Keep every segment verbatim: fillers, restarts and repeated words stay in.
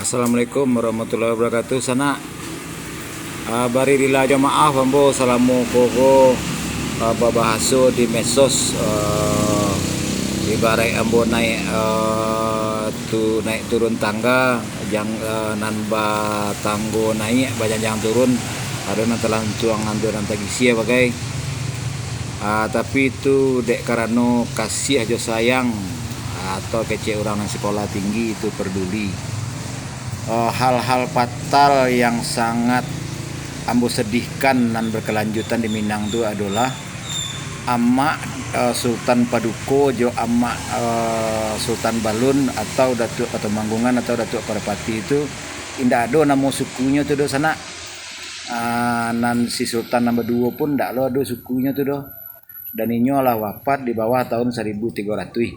Assalamualaikum warahmatullahi wabarakatuh, sanak. Ah, bari rila jo maaf ambo salamo ko, ko, ah, babahaso di medsos, ah, ibaraik ambo naik, ah, tu, naik turun tangga, jang-, ah, nan batanggo naik, bajanjang turun, ado nan talantuang, ado nan tagisia bagai. Ah, tapi itu dek karano kasiah jo sayang, atau kecek urang nan sikolah tinggi itu, peduli. Eh, hal-hal fatal yang sangat ambo sedihkan nan berkelanjutan di Minang tu adolah amak, eh, Sultan Paduko jo amak, eh, Sultan Balun atau Datuak Katumangguangan atau Datuak Parpati tu indak ado namo sukunyo tu doh, sanak. Ah, nan si Sultan nan baduo pun ndak lo ado sukunyo tu doh. Dan inyo lah wafat di bawah tahun saribu tigo ratuih.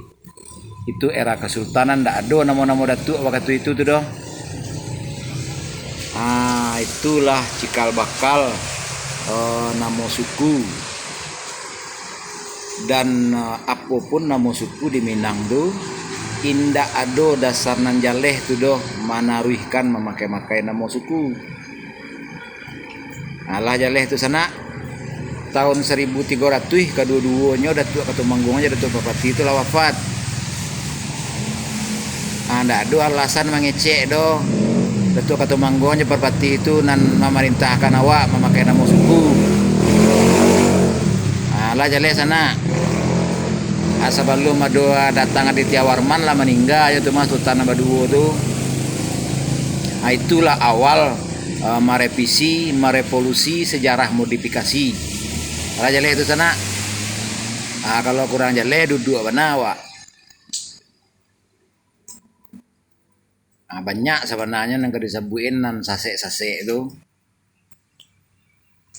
Itu era kesultanan, ndak ado namo-namo datuak wakatu itu tu doh. Ah, itulah cikal bakal, eh, namo suku. Dan, eh, apo pun namo suku di Minang tu, indak ado dasar nan jaleh tu doh manaruihkan mamakai-makai namo suku. Alah jaleh tu sanak. Tahun saribu tigo ratuih, kaduo-duonyo Datuak Katumangguangan jo Datuak Parpati tu lah wafat. Ah, ndak ado alasan mangecek doh. Datuak Katumangguangan jo Parpati tu nan mamarintahkan awak mamakai namo suku. Ah, lah jaleh sanak. Ah, sabalum ado, ah, datang Aditya Warman lah maningga jo tu mah Sultan nan baduo tu. Ah, itulah awal, ah, marevisi, marevolusi sejarah modifikasi. Lah jaleh tu sanak. Ah, kalau kurang jaleh, duduak bana awak. Ah, banyak sabananyo nan ka disabuikan nan sasek-sasek tu.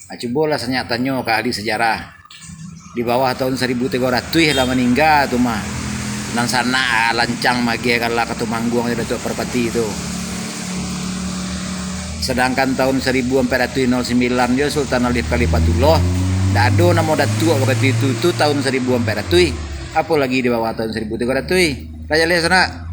Ah, cubolah sanak tanyo ka ahli sejarah. Di bawah tahun saribu tigo ratuih lah maningga tu mah. Nan sanak, ah, lancang magiah gala Katumangguangan jo Datuak Parpati tu. Sadangkan tahun saribu ampek ratuih nol sambilan jo Sultan Alif Khalifatullah, ndak ado namo datuak wakatu itu, tu tahun saribu ampek ratuih. Apo lagi di bawah tahun saribu tigo ratuih. Lah jaleh sanak.